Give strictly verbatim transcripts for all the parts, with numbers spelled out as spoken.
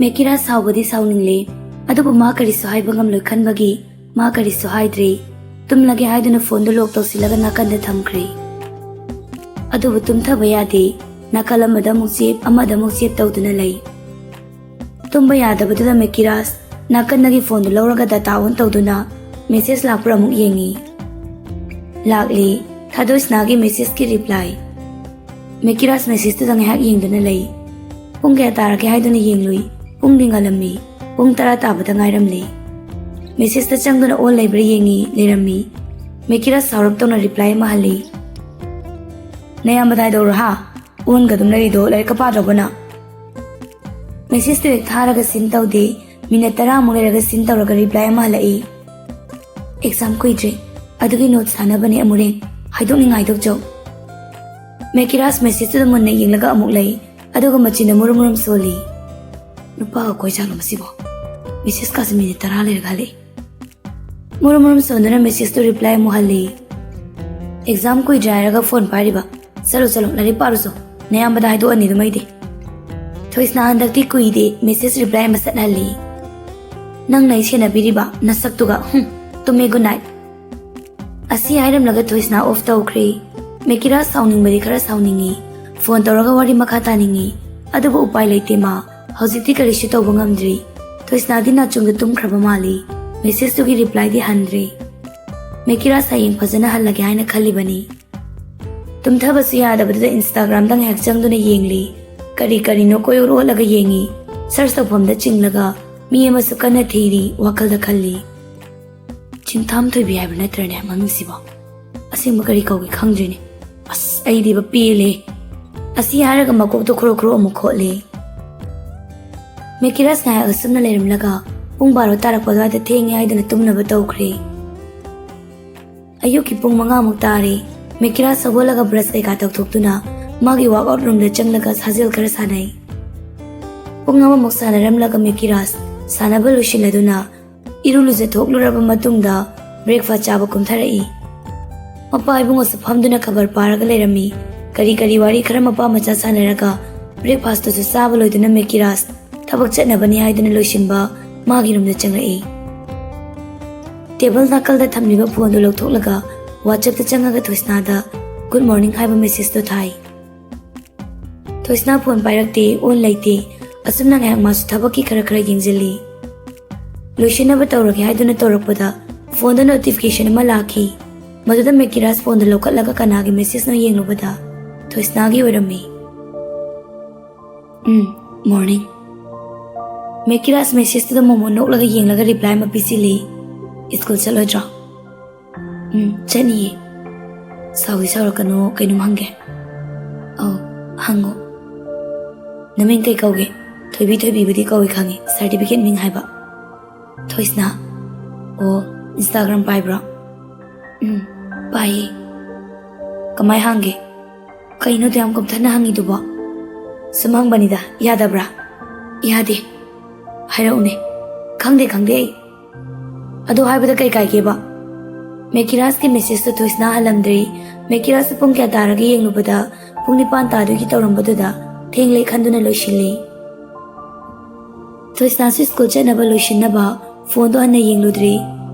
ꯃꯦꯀꯤꯔꯥꯁ ꯁꯥꯎꯕꯗꯤ ꯁꯥꯎꯅꯤꯡꯂꯦ, ꯑꯗꯨꯕꯨ ꯃꯥ ꯀꯔꯤꯁꯨ ꯍꯥꯏꯕ ꯉꯝꯂꯣꯏ ꯈꯟꯕꯒꯤ ꯃꯥ ꯀꯔꯤꯁꯨ ꯍꯥꯏꯗ꯭ꯔꯦ꯫ ꯇꯨꯝꯂꯒꯦ ꯍꯥꯏꯗꯨꯅ ꯐꯣꯟꯗꯨ ꯂꯣꯛ ꯇꯧꯁꯤꯜꯂꯒ ꯅꯥꯀꯟꯗ ꯊꯝꯈ꯭ꯔꯦ꯫ ꯑꯗꯨꯕꯨ ꯇꯨꯝꯊꯕ ꯌꯥꯗꯦ꯫ ꯅꯥꯀꯜ ꯑꯃꯗ ꯑꯃꯨꯛ ꯆꯦꯞ, ꯑꯃꯗ ꯑꯃꯨꯛ ꯆꯦꯞ ꯇꯧꯗꯨꯅ ꯂꯩ꯫ ꯇꯨꯝꯕ ꯌꯥꯗꯕꯗꯨꯗ ꯃꯦꯀꯤꯔꯥꯁ ꯅꯥꯀꯟꯗꯒꯤ ꯐꯣꯟꯗꯨ ꯂꯧꯔꯒ data on ꯇꯧꯗꯨꯅ message ꯂꯥꯛꯄ꯭ꯔꯥ ꯑꯃꯨꯛ ꯌꯦꯡꯉꯤ꯫ ꯂꯥꯛꯂꯤ꯫ ꯊꯥꯗꯣꯏꯁꯅꯥꯒꯤ message ꯀꯤ reply꯫ ꯃꯦꯀꯤꯔꯥꯁ message ꯇꯨꯗ ꯉꯥꯏꯍꯥꯛ ꯌꯦꯡꯗꯨꯅ ꯂꯩ꯫ ꯄꯨꯡ ꯀꯌꯥ ꯇꯥꯔꯒꯦ ꯍꯥꯏꯗꯨꯅ ꯌꯦꯡꯂꯨꯏ꯫ ꯄꯨꯡꯗꯤ ꯉꯜꯂꯝꯃꯤ꯫ ꯄꯨꯡ ꯇꯔꯥ ꯇꯥꯕꯗ ꯉꯥꯏꯔꯝꯂꯤ꯫ Message ꯇ ꯆꯪꯗꯨꯅ on ꯂꯩꯕ꯭ꯔꯥ ꯌꯦꯡꯉꯤ, ꯂꯩꯔꯝꯃꯤ꯫ ꯃꯦꯀꯤꯔꯥꯁ ꯁꯥꯎꯔꯞ ꯇꯧꯅ reply ꯑꯃ ꯍꯜꯂꯤ꯫ "ꯅꯌꯥꯝꯕꯗ ꯍꯥꯏꯗꯧꯔꯣ ꯍꯥ? On ꯒ ꯑꯗꯨꯝ ꯂꯩꯔꯤꯗꯣ ꯂꯥꯏꯔꯤꯛꯀ ꯄꯥꯗ꯭ꯔꯕꯣ ꯅꯪ?" Message ꯇꯨ ꯍꯦꯛ ꯊꯥꯔꯒ seen ꯇꯧꯗꯦ꯫ Minute ꯇꯔꯥꯃꯨꯛ ꯂꯩꯔꯒ seen ꯇꯧꯔꯒ reply ꯑꯃ ꯍꯜꯂꯛꯏ꯫ "Exam ꯀꯨꯏꯗ꯭ꯔꯦ, ꯑꯗꯨꯒꯤ notes ꯊꯥꯅꯕꯅꯦ ꯑꯃꯨꯔꯦꯟ, ꯍꯥꯏꯗꯣꯛꯅꯤꯡꯉꯥꯏ ꯍꯥꯏꯗꯣꯛꯆꯧ꯫" ꯃꯦꯀꯤꯔꯥꯁ message ꯇꯨꯗ ꯃꯨꯟꯅ ꯌꯦꯡꯂꯒ ꯑꯃꯨꯛ ꯂꯩ, ꯑꯗꯨꯒ ꯃꯆꯤꯟꯅ ꯃꯨꯔꯨꯝ ꯃꯨꯔꯨꯝ ꯁꯣꯜꯂꯤ꯫ "ꯅꯨꯄꯥꯒ ꯀꯣꯏ ꯆꯥꯠꯂꯣ ꯃꯁꯤꯕꯣ? Message ꯀꯥꯁꯦ minute ꯇꯔꯥ ꯂꯩꯔꯒ ꯍꯜꯂꯛꯏ꯫" ꯃꯨꯔꯨꯝ ꯃꯨꯔꯨꯝ ꯁꯣꯟꯗꯨꯅ message ꯇꯨ reply ꯑꯃꯨꯛ ꯍꯜꯂꯤ꯫ "Exam ꯀꯨꯏꯗ꯭ꯔꯦ ꯍꯥꯏꯔꯒ phone ꯄꯥꯏꯔꯤꯕ? ꯆꯠꯂꯣ ꯆꯠꯂꯣ, ꯂꯥꯏꯔꯤꯛ ꯄꯥꯔꯨꯆꯣ꯫ ꯅꯌꯥꯝꯕꯗ ꯍꯥꯏꯗꯣꯛꯑꯅꯤ ꯑꯗꯨꯃꯩꯗꯤ꯫" ꯊꯣꯏꯁꯅꯥ ꯍꯟꯗꯛꯇꯤ ꯀꯨꯏꯗꯦ message reply ꯑꯃ ꯁꯠ ꯍꯜꯂꯤ꯫ "ꯅꯪꯅ ꯑꯩ ꯁꯦꯟꯅꯕꯤꯔꯤꯕ ꯅꯁꯛꯇꯨꯒ, ꯍꯨꯝ, ꯇꯨꯝꯃꯦ, good night꯫" ꯑꯁꯤ ꯍꯥꯏꯔꯝꯂꯒ ꯊꯣꯏꯁꯅꯥ off ꯇꯧꯈ꯭ꯔꯦ꯫ ꯃꯦꯀꯤꯔꯥꯁ ꯁꯥꯎꯅꯤꯡꯕꯗꯤ ꯈꯔ ꯁꯥꯎꯅꯤꯡꯉꯤ, phone ꯇꯧꯔꯒ ꯋꯥꯔꯤ ꯃꯈꯥ ꯇꯥꯅꯤꯡꯉꯤ, ꯑꯗꯨꯕꯨ ꯎꯄꯥꯏ ꯂꯩꯇꯦ ꯃꯥ꯫ ꯍꯧꯖꯤꯛꯇꯤ ꯀꯔꯤꯁꯨ ꯇꯧꯕ ꯉꯝꯗ꯭ꯔꯤ꯫ ꯊꯣꯏꯁꯅꯥꯗꯤ ꯅꯥꯆꯨꯡꯗ ꯇꯨꯝꯈ꯭ꯔꯕ ꯃꯥꯜꯂꯤ꯫ Message ꯇꯨꯒꯤ reply ꯗꯤ ꯍꯟꯗ꯭ꯔꯤ꯫ ꯃꯦꯀꯤꯔꯥꯁ ꯍꯌꯦꯡ ꯐꯖꯅ ꯍꯜꯂꯒꯦ ꯍꯥꯏꯅ ꯈꯜꯂꯤꯕꯅꯤ꯫ ꯇꯨꯝꯊꯕꯁꯨ ꯌꯥꯗꯕꯗꯨꯗ Instagram ꯗ ꯉꯥꯏꯍꯥꯛ ꯆꯪꯗꯨꯅ ꯌꯦꯡꯂꯤ꯫ ꯀꯔꯤ ꯀꯔꯤꯅꯣ ꯀꯣꯏ ꯑꯣꯠ ꯑꯣꯠꯂꯒ ꯌꯦꯡꯉꯤ꯫ Search ꯇꯧꯐꯝꯗ ꯆꯤꯡꯂꯒ ꯃꯤ ꯑꯃꯁꯨ ꯀꯟꯅ ꯊꯤꯔꯤ, ꯋꯥꯈꯜꯗ ꯈꯜꯂꯤ꯫ "ꯆꯤꯡꯊꯥꯝ ꯊꯣꯏꯕꯤ ꯍꯥꯏꯕ ꯅꯠꯇ꯭ꯔꯅꯦ ꯃꯃꯤꯡꯁꯤꯕꯣ? ꯑꯁꯦꯡꯕ ꯀꯔꯤ ꯀꯧꯒꯦ ꯈꯪꯗ꯭ꯔꯦꯅꯦ꯫ ꯑꯁ, ꯑꯩꯗꯤꯕ ꯄꯦꯜꯂꯦ꯫" ꯑꯁꯤ ꯍꯥꯏꯔꯒ ꯃꯀꯣꯛꯇꯣ ꯈꯨꯔꯣ ꯈꯨꯔꯣ ꯑꯃꯨꯛ ꯈꯣꯠꯂꯦ꯫ ꯃꯦꯀꯤꯔꯥꯁ ꯉꯥꯏꯍꯥꯛ ꯑꯁꯨꯝꯅ ꯂꯩꯔꯝꯂꯒ ꯄꯨꯡ ꯕꯥꯔꯣ ꯇꯥꯔꯛꯄ ꯑꯗꯨꯋꯥꯏꯗ ꯊꯦꯡꯉꯦ ꯍꯥꯏꯗꯨꯅ ꯇꯨꯝꯅꯕ ꯇꯧꯈ꯭ꯔꯦ꯫ ꯑꯌꯨꯛꯀꯤ ꯄꯨꯡ ꯃꯉꯥꯃꯨꯛ ꯇꯥꯔꯦ꯫ ꯃꯦꯀꯤꯔꯥꯁ ꯍꯧꯒꯠꯂꯒ brush ꯀꯩꯀꯥ ꯇꯧꯊꯣꯛꯇꯨꯅ ꯃꯥꯒꯤ workout room ꯗ ꯆꯪꯂꯒ ꯁꯥꯖꯦꯜ ꯈꯔ ꯁꯥꯟꯅꯩ꯫ ꯄꯨꯡ ꯑꯃꯃꯨꯛ ꯁꯥꯟꯅꯔꯝꯂꯒ ꯃꯦꯀꯤꯔꯥꯁ ꯁꯥꯟꯅꯕ ꯂꯣꯏꯁꯤꯜꯂꯗꯨꯅ ꯏꯔꯨ ꯂꯨꯖꯊꯣꯛꯂꯨꯔꯕ ꯃꯇꯨꯡꯗ breakfast ꯆꯥꯕ ꯀꯨꯝꯊꯔꯛꯏ꯫ ꯃꯄꯥ ꯏꯕꯨꯡꯉꯣꯁꯨ ꯐꯝꯗꯨꯅ ꯈꯕꯔ ꯄꯥꯔꯒ ꯂꯩꯔꯝꯃꯤ꯫ ꯀꯔꯤ ꯀꯔꯤ ꯋꯥꯔꯤ ꯈꯔ ꯃꯄꯥ ꯃꯆꯥ ꯁꯥꯟꯅꯔꯒ breakfast ꯇꯨꯁꯨ ꯆꯥꯕ ꯂꯣꯏꯗꯨꯅ ꯃꯦꯀꯤꯔꯥꯁ ꯊꯕꯛ ꯆꯠꯅꯕꯅꯤ ꯍꯥꯏꯗꯨꯅ ꯂꯣꯏꯁꯤꯟꯕ ꯃꯥꯒꯤ ꯔꯨꯝꯗ ꯆꯪꯂꯛꯏ꯫ ꯇꯦꯕꯜ ꯅꯥꯀꯜꯗ ꯊꯝꯂꯤꯕ ꯐꯣꯟꯗꯨ ꯂꯧꯊꯣꯛꯂꯒ WhatsAppꯇ ꯆꯪꯉꯒ ꯊꯣꯏꯁꯅꯥꯗ "Good morning" ꯍꯥꯏꯕ ꯃꯦꯁꯦꯖꯇꯨ ꯊꯥꯏ꯫ ꯊꯣꯏꯁꯅꯥ ꯐꯣꯟ ꯄꯥꯏꯔꯛꯇꯦ, ꯑꯣꯟ ꯂꯩꯇꯦ꯫ ꯑꯁꯨꯝꯅ ꯉꯥꯏꯍꯥꯛ ꯃꯥꯁꯨ ꯊꯕꯛꯀꯤ ꯈꯔ ꯈꯔ ꯌꯦꯡꯁꯤꯜꯂꯤ꯫ ꯂꯣꯏꯁꯤꯟꯅꯕ ꯇꯧꯔꯒꯦ ꯍꯥꯏꯗꯨꯅ ꯇꯧꯔꯛꯄꯗ ꯐꯣꯟꯗ ꯅꯣꯇꯤꯐꯤꯀꯦꯁꯟ ꯑꯃ ꯂꯥꯛꯈꯤ꯫ ꯃꯗꯨꯗ ꯃꯦꯀꯤꯔꯥꯖ ꯐꯣꯟꯗꯨ ꯂꯧꯈꯠꯂꯒ ꯀꯅꯥꯒꯤ ꯃꯦꯁꯦꯖꯅꯣ ꯌꯦꯡꯂꯨꯕꯗ ꯊꯣꯏꯁꯅꯥꯒꯤ ꯑꯣꯏꯔꯝꯃꯤ꯫ "ꯎꯝ, ꯃꯣꯔꯅꯤꯡ꯫" ꯃꯦꯀꯤꯔꯥꯖ ꯃꯦꯁꯦꯖꯇꯨꯗ ꯃꯣꯃꯣꯟ ꯅꯣꯛꯂꯒ ꯌꯦꯡꯂꯒ ꯔꯤꯄ꯭ꯂꯥꯏ ꯑꯃ ꯄꯤꯁꯤꯜꯂꯤ꯫ "ꯁ꯭ꯀꯨꯜ ꯆꯠꯂꯣꯏꯗ꯭ꯔꯣ?" "ꯎꯝ, ꯆꯠꯅꯤꯌꯦ꯫" "ꯁꯥꯎꯗꯤ ꯁꯥꯎꯔꯛꯀꯅꯨ, ꯀꯩꯅꯣꯝ ꯍꯪꯒꯦ꯫" "ꯑꯧ, ꯍꯪꯉꯣ꯫" "ꯅꯃꯤꯡ ꯀꯩ ꯀꯧꯒꯦ?" "ꯊꯣꯏꯕꯤ, ꯊꯣꯏꯕꯤꯕꯨꯗꯤ ꯀꯧꯏ ꯈꯪꯉꯤ, ꯁꯥꯔꯇꯤꯐꯤꯀꯦꯠ ꯃꯤꯡ ꯍꯥꯏꯕ꯫" "ꯊꯣꯏꯁꯅꯥ꯫" "ꯑꯣ, ꯏꯟꯁꯇꯥꯒ꯭ꯔꯥꯝ ꯄꯥꯏꯕ꯭ꯔꯣ?" "ꯎꯝ, ꯄꯥꯏꯌꯦ꯫" "ꯀꯃꯥꯏ ꯍꯥꯡꯒꯦ?" "ꯀꯩꯅꯣ ꯑꯗꯨ ꯌꯥꯝ ꯀꯨꯞꯊꯅ ꯍꯪꯉꯤꯗꯨꯕꯣ?" "ꯁꯨꯝ ꯍꯪꯕꯅꯤꯗ, ꯌꯥꯗꯕ꯭ꯔꯥ?" "ꯌꯥꯗꯦ꯫" "ꯍꯥꯏꯔꯛꯎꯅꯦ꯫" "ꯈꯪꯗꯦ, ꯈꯪꯗꯦ ꯑꯩ꯫" "ꯑꯗꯨ ꯍꯥꯏꯕꯗ ꯀꯩ ꯀꯥꯏꯒꯦꯕ?" ꯃꯦꯀꯤꯔꯥꯖꯀꯤ ꯃꯦꯁꯦꯖꯇꯨ ꯊꯣꯏꯁꯅꯥ ꯍꯜꯂꯝꯗ꯭ꯔꯤ꯫ ꯃꯦꯀꯤꯔꯥꯖꯇ ꯄꯨꯡ ꯀꯌꯥ ꯇꯥꯔꯒꯦ ꯌꯦꯡꯂꯨꯕꯗ ꯄꯨꯡ ꯅꯤꯄꯥꯟ ꯇꯥꯗꯣꯏꯒꯤ ꯇꯧꯔꯝꯕꯗꯨꯗ ꯊꯦꯡꯂꯦ ꯈꯟꯗꯨꯅ ꯂꯣꯏꯁꯤꯜꯂꯤ꯫ ꯊꯣꯏꯁꯅꯥꯁꯨ ꯁ꯭ꯀꯨꯜ ꯆꯠꯅꯕ ꯂꯣꯏꯁꯤꯟꯅꯕ ꯐꯣꯟꯗꯣ ꯍꯟꯅ ꯌꯦꯡꯂꯨꯗ꯭ꯔꯤ꯫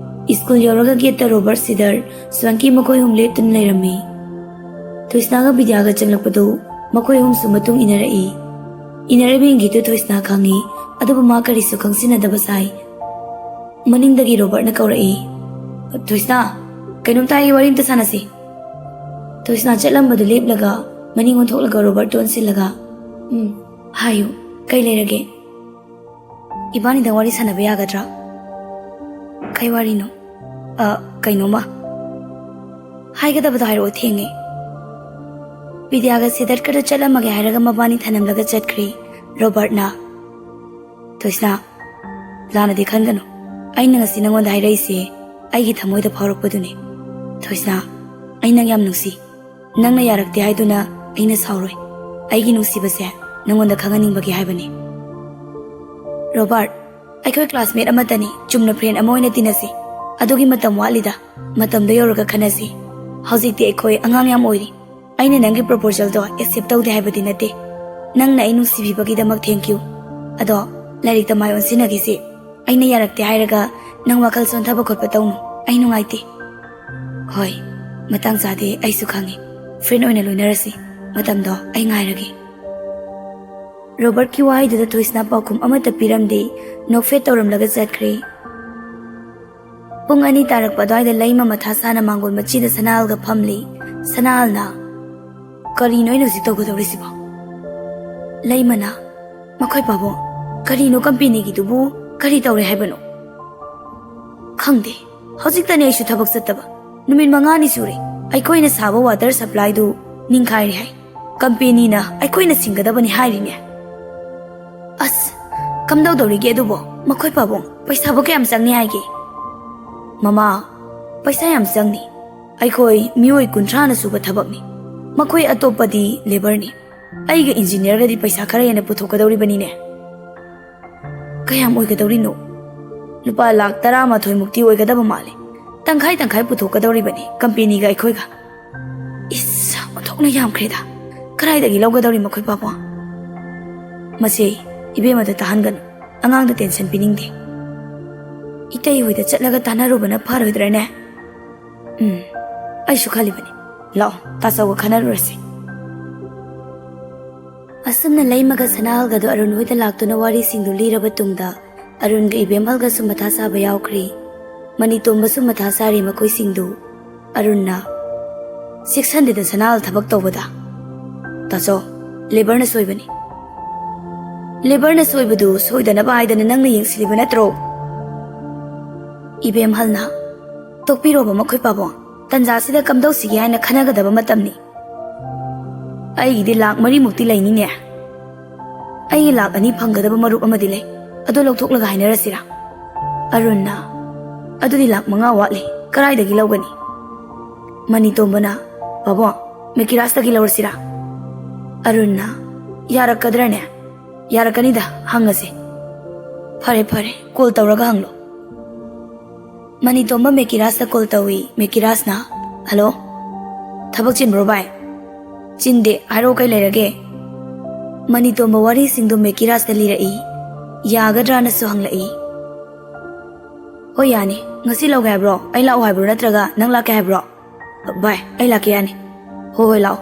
ꯁ꯭ꯀꯨꯜ ꯌꯧꯔꯒ ꯒꯦꯠꯇ ꯔꯣꯕꯔꯠ, ꯁꯤꯗꯔ, ꯁ꯭ꯋꯥꯡꯀꯤ ꯃꯈꯣꯏ ꯑꯍꯨꯝ ꯂꯦꯞꯇꯨꯅ ꯂꯩꯔꯝꯃꯤ꯫ ꯊꯣꯏꯁꯅꯥꯒ ꯕꯤꯗ꯭ꯌꯥꯒ ꯆꯪꯂꯛꯄꯗꯨ ꯃꯈꯣꯏ ꯑꯍꯨꯝꯁꯨ ꯃꯇꯨꯡ ꯏꯟꯅꯔꯛꯏ꯫ ꯏꯟꯅꯔꯛꯏꯕ ꯏꯪꯒꯤꯠꯇꯨ ꯊꯣꯏꯁꯅꯥ ꯈꯪꯏ, ꯑꯗꯨꯕꯨ ꯃꯥ ꯀꯔꯤꯁꯨ ꯈꯪꯖꯤꯟꯅꯗꯕ ꯁꯥꯏ꯫ ꯃꯅꯤꯡꯗꯒꯤ ꯔꯣꯕꯔꯠꯅ ꯀꯧꯔꯛꯏ, "ꯊꯣꯏꯁꯅꯥ, ꯀꯩꯅꯣꯝꯇ ꯍꯥꯏꯒꯦ, ꯋꯥꯔꯤ ꯑꯝꯇ ꯁꯥꯟꯅꯁꯤ꯫" ꯊꯣꯏꯁꯅꯥ ꯆꯠꯂꯝꯕꯗꯨ ꯂꯦꯞꯂꯒ ꯃꯅꯤꯡ ꯑꯣꯟꯊꯣꯛꯂꯒ ꯔꯣꯕꯔꯠꯇ ꯑꯣꯟꯁꯤꯜꯂꯒ, "ꯎꯝ, ꯍꯥꯏꯌꯨ, ꯀꯩ ꯂꯩꯔꯒꯦ?" "ꯏꯕꯥꯅꯤꯗꯪ ꯋꯥꯔꯤ ꯁꯥꯟꯅꯕ ꯌꯥꯒꯗ꯭ꯔꯥ?" "ꯀꯩ ꯋꯥꯔꯤꯅꯣ?" "ꯑ, ꯀꯩꯅꯣꯝꯃ꯫" "ꯍꯥꯏꯒꯗꯕꯗꯣ ꯍꯥꯏꯔꯛꯑꯣ, ꯊꯦꯡꯉꯦ꯫" ꯕꯤꯗ꯭ꯌꯥꯒ ꯁꯤꯗꯠꯀꯗ ꯆꯠꯂꯝꯃꯒꯦ ꯍꯥꯏꯔꯒ ꯃꯕꯥꯅꯤ ꯊꯅꯝꯂꯒ ꯆꯠꯈ꯭ꯔꯦ ꯔꯣꯕꯔꯠꯅ꯫ "ꯊꯣꯏꯁꯅꯥ, ꯂꯥꯟꯅꯗꯤ ꯈꯟꯒꯅꯨ꯫ ꯑꯩꯅ ꯉꯁꯤ ꯅꯉꯣꯟꯗ ꯍꯥꯏꯔꯛꯏꯁꯦ ꯑꯩꯒꯤ ꯊꯃꯣꯏꯗ ꯐꯥꯎꯔꯛꯄꯗꯨꯅꯤ꯫ ꯊꯣꯏꯁꯅꯥ, ꯑꯩ ꯅꯪ ꯌꯥꯝ ꯅꯨꯡꯁꯤ꯫ ꯅꯪꯅ ꯌꯥꯔꯛꯇꯦ ꯍꯥꯏꯗꯨꯅ ꯑꯩꯅ ꯁꯥꯎꯔꯣꯏ꯫ ꯑꯩꯒꯤ ꯅꯨꯡꯁꯤꯕꯁꯦ ꯅꯉꯣꯟꯗ ꯈꯪꯍꯟꯅꯤꯡꯕꯒꯤ ꯍꯥꯏꯕꯅꯤ꯫" "ꯔꯣꯕꯥꯔꯠ, ꯑꯩꯈꯣꯏ ꯀ꯭ꯂꯥꯁꯃꯦꯠ ꯑꯃꯠꯇꯅꯤ, ꯆꯨꯝꯅ ꯐ꯭ꯔꯦꯟ ꯑꯃ ꯑꯣꯏꯅ ꯇꯤꯟꯅꯁꯤ꯫ ꯑꯗꯨꯒꯤ ꯃꯇꯝ ꯋꯥꯠꯂꯤꯗ, ꯃꯇꯝꯗꯣ ꯌꯧꯔꯒ ꯈꯟꯅꯁꯤ꯫ ꯍꯧꯖꯤꯛꯇꯤ ꯑꯩꯈꯣꯏ ꯑꯉꯥꯡ ꯌꯥꯝ ꯑꯣꯏꯔꯤ꯫ ꯑꯩꯅ ꯅꯪꯒꯤ ꯄ꯭ꯔꯣꯄꯣꯖꯦꯜꯗꯣ ꯑꯦꯛꯁꯦꯞ ꯇꯧꯗꯦ ꯍꯥꯏꯕꯗꯤ ꯅꯠꯇꯦ꯫ ꯅꯪꯅ ꯑꯩ ꯅꯨꯡꯁꯤꯕꯤꯕꯒꯤꯗꯃꯛ ꯊꯦꯡꯀ꯭ꯌꯨ꯫" ꯑꯗꯣ, ꯂꯥꯏꯔꯤꯛꯇ ꯃꯥꯏ ꯑꯣꯟꯁꯤꯟꯅꯈꯤꯁꯤ꯫ ꯑꯩꯅ ꯌꯥꯔꯛꯇꯦ ꯍꯥꯏꯔꯒ ꯅꯪ ꯋꯥꯈꯜ ꯁꯣꯟꯊꯕ ꯈꯣꯠꯄ ꯇꯧꯅꯨ꯫ ꯑꯩ ꯅꯨꯡꯉꯥꯏꯇꯦ꯫ ꯍꯣꯏ, ꯃꯇꯥꯡ ꯆꯥꯗꯦ, ꯑꯩꯁꯨ ꯈꯪꯉꯤ꯫ ꯐ꯭ꯔꯦꯟ ꯑꯣꯏꯅ ꯂꯣꯏꯅꯔꯁꯤ꯫ ꯃꯇꯝꯗꯣ ꯑꯩ ꯉꯥꯏꯔꯒꯦ꯫ ꯔꯣꯕꯔꯠꯀꯤ ꯋꯥꯍꯩꯗꯨꯗ ꯊꯣꯏꯁꯅꯥ ꯄꯥꯎꯈꯨꯝ ꯑꯃꯠꯇ ꯄꯤꯔꯝꯗꯦ꯫ ꯅꯣꯛꯐꯦꯠ ꯇꯧꯔꯝꯂꯒ ꯆꯠꯈ꯭ꯔꯦ꯫ ꯄꯨꯡ ꯑꯅꯤ ꯇꯥꯔꯛꯄ ꯑꯗꯨꯋꯥꯏꯗ ꯂꯩꯃ ꯃꯊꯥ ꯁꯥꯅ ꯃꯥꯡꯒꯣꯜ ꯃꯆꯤꯗ ꯁꯅꯥꯍꯜꯒ ꯐꯝꯂꯤ꯫ ꯁꯅꯥꯍꯜꯅ, "ꯀꯔꯤꯅꯣ ꯑꯩꯅ ꯍꯧꯖꯤꯛ ꯇꯧꯒꯗꯧꯔꯤꯁꯤꯕꯣ?" ꯂꯩꯃꯅ, "ꯃꯈꯣꯏ ꯄꯥꯕꯨꯡ, ꯀꯔꯤꯅꯣ ꯀꯝꯄꯦꯅꯤꯒꯤꯗꯨꯕꯨ? ꯀꯔꯤ ꯇꯧꯔꯦ ꯍꯥꯏꯕꯅꯣ?" "ꯈꯪꯗꯦ, ꯍꯧꯖꯤꯛꯇꯅꯦ ꯑꯩꯁꯨ ꯊꯕꯛ ꯆꯠꯇꯕ꯫ ꯅꯨꯃꯤꯠ ꯃꯉꯥꯅꯤ ꯁꯨꯔꯦ ꯑꯩꯈꯣꯏꯅ ꯁꯥꯕ ꯋꯥꯇꯔ ꯁꯄ꯭ꯂꯥꯏꯗꯨ ꯅꯤꯡꯈꯥꯏꯔꯦ ꯍꯥꯏ꯫ ꯀꯝꯄꯦꯅꯤꯅ ꯑꯩꯈꯣꯏꯅ ꯁꯤꯡꯒꯗꯕꯅꯤ ꯍꯥꯏꯔꯤꯅꯦ꯫ ꯑꯁ, ꯀꯝꯗꯧꯗꯧꯔꯤꯒꯦ ꯑꯗꯨꯕꯣ? ꯃꯈꯣꯏ ꯄꯥꯕꯨꯡ, ꯄꯩꯁꯥꯕꯨ ꯀꯌꯥꯝ ꯆꯪꯅꯤ ꯍꯥꯏꯒꯦ?" "ꯃꯃꯥ, ꯄꯩꯁꯥ ꯌꯥꯝ ꯆꯪꯅꯤ꯫ ꯑꯩꯈꯣꯏ ꯃꯤꯑꯣꯏ ꯀꯨꯟꯊ꯭ꯔꯥꯅ ꯁꯨꯕ ꯊꯕꯛꯅꯤ꯫ ꯃꯈꯣꯏ ꯑꯇꯣꯞꯄꯗꯤ ꯂꯦꯕꯔꯅꯤ꯫ ꯑꯩꯒ ꯏꯟꯖꯤꯅꯤꯌꯔꯒꯗꯤ ꯄꯩꯁꯥ ꯈꯔ ꯍꯦꯟꯅ ꯄꯨꯊꯣꯛꯀꯗꯧꯔꯤꯕꯅꯤꯅꯦ꯫" "ꯀꯌꯥꯝ ꯑꯣꯏꯒꯗꯧꯔꯤꯅꯣ?" "ꯂꯨꯄꯥ ꯂꯥꯈ ꯇꯔꯥꯃꯥꯊꯣꯏ ꯃꯨꯛꯇꯤ ꯑꯣꯏꯒꯗꯕ ꯃꯥꯜꯂꯦ꯫ ꯇꯪꯈꯥꯏ ꯇꯪꯈꯥꯏ ꯄꯨꯊꯣꯛꯀꯗꯧꯔꯤꯕꯅꯤ, ꯀꯝꯄꯦꯅꯤꯒ ꯑꯩꯈꯣꯏꯒ꯫" ꯏꯁ, ꯑꯣꯟꯊꯣꯛꯅ ꯌꯥꯝꯈ꯭ꯔꯦꯗ꯫ ꯀꯗꯥꯏꯗꯒꯤ ꯂꯧꯒꯗꯧꯔꯤ ꯃꯈꯣꯏ ꯄꯥꯕꯨꯡ? ꯃꯁꯦ, ꯏꯕꯦꯝꯃꯗ ꯇꯥꯍꯟꯒꯅꯨ꯫ ꯑꯉꯥꯡꯗ ꯇꯦꯟꯁꯟ ꯄꯤꯅꯤꯡꯗꯦ꯫ ꯏꯇꯩ ꯍꯣꯏꯗ ꯆꯠꯂꯒ ꯇꯥꯟꯅꯔꯨꯕꯅ ꯐꯔꯣꯏꯗ꯭ꯔꯅꯦ? ꯎꯝ, ꯑꯩꯁꯨ ꯈꯜꯂꯤꯕꯅꯤ꯫ ꯂꯥꯛꯑꯣ, ꯇꯥꯆꯧꯒ ꯈꯟꯅꯔꯨꯔꯁꯤ꯫ ꯑꯁꯨꯝꯅ ꯂꯩꯃꯒ ꯁꯅꯥꯍꯜꯒꯗꯣ ꯑꯔꯨꯟ ꯍꯣꯏꯗ ꯂꯥꯛꯇꯨꯅ ꯋꯥꯔꯤꯁꯤꯡꯗꯨ ꯂꯤꯔꯕ ꯇꯨꯡꯗ, ꯑꯔꯨꯟꯒ ꯏꯕꯦꯝꯍꯜꯒꯁꯨ ꯃꯊꯥ ꯁꯥꯕ ꯌꯥꯎꯈ꯭ꯔꯦ꯫ ꯃꯅꯤꯇꯣꯝꯕꯁꯨ ꯃꯊꯥ ꯁꯥꯔꯤ ꯃꯈꯣꯏꯁꯤꯡꯗꯨ꯫ ꯑꯔꯨꯟꯅ, "ꯆꯦꯛꯁꯟꯗꯦꯗ ꯁꯅꯥꯍꯜ ꯊꯕꯛ ꯇꯧꯕꯗ꯫" "ꯇꯥꯆꯧ, ꯂꯦꯕꯔꯅ ꯁꯣꯏꯕꯅꯤ꯫" "ꯂꯦꯕꯔꯅ ꯁꯣꯏꯕꯗꯨ ꯁꯣꯏꯗꯅꯕ ꯍꯥꯏꯗꯅ ꯅꯪꯅ ꯌꯦꯡꯁꯤꯜꯂꯤꯕ ꯅꯠꯇ꯭ꯔꯣ?" ꯏꯕꯦꯝꯍꯜꯅ, "ꯇꯣꯛꯄꯤꯔꯣꯕ ꯃꯈꯣꯏ ꯄꯥꯕꯨꯡ, ꯇꯟꯖꯥꯁꯤꯗ ꯀꯝꯗꯧꯁꯤꯒꯦ ꯍꯥꯏꯅ ꯈꯟꯅꯒꯗꯕ ꯃꯇꯝꯅꯤ꯫ ꯑꯩꯒꯤꯗꯤ ꯂꯥꯛ ꯃꯔꯤꯃꯨꯛꯇꯤ ꯂꯩꯅꯤꯅꯦ꯫ ꯑꯩꯒꯤ ꯂꯥꯛ ꯑꯅꯤ ꯐꯪꯒꯗꯕ ꯃꯔꯨꯞ ꯑꯃꯗꯤ ꯂꯩ, ꯑꯗꯨ ꯂꯧꯊꯣꯛꯂꯒ ꯍꯥꯏꯅꯔꯁꯤꯔꯥ?" ꯑꯔꯨꯟꯅ, "ꯑꯗꯨꯗꯤ ꯂꯥꯛ ꯃꯉꯥ ꯋꯥꯠꯂꯤ, ꯀꯗꯥꯏꯗꯒꯤ ꯂꯧꯒꯅꯤ?" ꯃꯅꯤꯇꯣꯝꯕꯅ, "ꯄꯥꯕꯨꯡ, ꯃꯦꯀꯤꯔꯥꯖꯇꯒꯤ ꯂꯧꯔꯁꯤꯔꯥ?" ꯑꯔꯨꯟꯅ, "ꯌꯥꯔꯛꯀꯗ꯭ꯔꯅꯦ?" "ꯌꯥꯔꯛꯀꯅꯤꯗ, ꯍꯪꯉꯁꯤ꯫" "ꯐꯔꯦ ꯐꯔꯦ, ꯀꯣꯜ ꯇꯧꯔꯒ ꯍꯪꯂꯣ꯫" ꯃꯅꯤꯇꯣꯝꯕ ꯃꯦꯀꯤꯔꯥꯖꯇ ꯀꯣꯜ ꯇꯧꯏ꯫ ꯃꯦꯀꯤꯔꯥꯖꯅ, "ꯍꯜꯂꯣ, ꯊꯕꯛ ꯆꯤꯟꯕ꯭ꯔꯣ ꯚꯥꯏ?" "ꯆꯤꯟꯗꯦ, ꯍꯥꯏꯔꯛꯑꯣ, ꯀꯩ ꯂꯩꯔꯒꯦ?" ꯃꯅꯤꯇꯣꯝꯕ ꯋꯥꯔꯤꯁꯤꯡꯗꯨ ꯃꯦꯀꯤꯔꯥꯖꯇ ꯂꯤꯔꯛꯏ꯫ ꯌꯥꯒꯗ꯭ꯔꯥꯅꯁꯨ ꯍꯪꯂꯛꯏ꯫ "ꯍꯣꯏ, ꯌꯥꯅꯤ꯫ ꯉꯁꯤ ꯂꯧꯒꯦ ꯍꯥꯏꯕ꯭ꯔꯣ? ꯑꯩ ꯂꯥꯛꯑꯣ ꯍꯥꯏꯕ꯭ꯔꯣ, ꯅꯠꯇ꯭ꯔꯒ ꯅꯪ ꯂꯥꯛꯀꯦ ꯍꯥꯏꯕ꯭ꯔꯣ?" "ꯚꯥꯏ, ꯑꯩ ꯂꯥꯛꯀꯦ, ꯌꯥꯅꯤ꯫" "ꯍꯣꯏ, ꯍꯣꯏ, ꯂꯥꯛꯑꯣ꯫"